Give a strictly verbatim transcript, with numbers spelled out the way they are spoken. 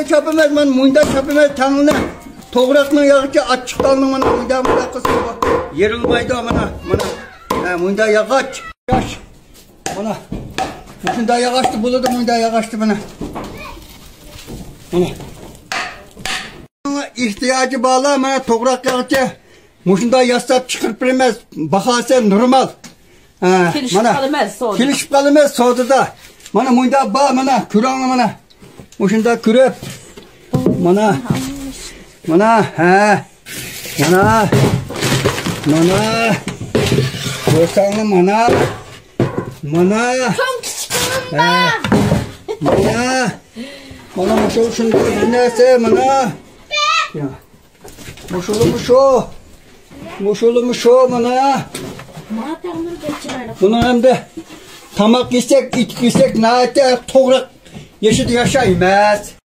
چاپىمىز، مانا مۇنداق چاپىمىز تاڭنى. توغراقنىڭ ياغىچى ئاچچىق تاڭنىڭ مانا مۇنداق، مۇنداق قىلسا يېرىلمايدۇ، مانا، مانا. ھە، مۇنداق ياغاچ. ياش. مانا. مۇشۇنداق ياغاچتا بولىدۇ، مۇنداق ياغاچتا مانا. مانا. ئېھتىياجى بارلار مانا توغراق ياغىچى. مۇشۇنداق ياساپ چىقىرىپ بېرىمىز. باھاسى نورمال. ھە، كېلىشىپ مانا. قالىمىز سودىدا. كېلىشىپ قالىمىز سودىدا. مانا مۇنداق بار، مانا كۆرۈڭلار مانا. مۇشۇنداق كۆرۈپ. مانا. مانا، ھە. مانا. مانا. كۆرسەڭلار مانا. مانا. چوڭ كىچىك ھە. مانا. مانا مۇشۇ شۇنداق بىر نەرسە مانا. يا. مۇشۇلۇ مۇشۇ. مۇشۇلۇ مۇشۇ مانا. بۇنىڭ ئەمدى تاماق يېسەك، ئېتىپ يېسەك، ناھايىتى توغرا يېشىدا ياشايمىز.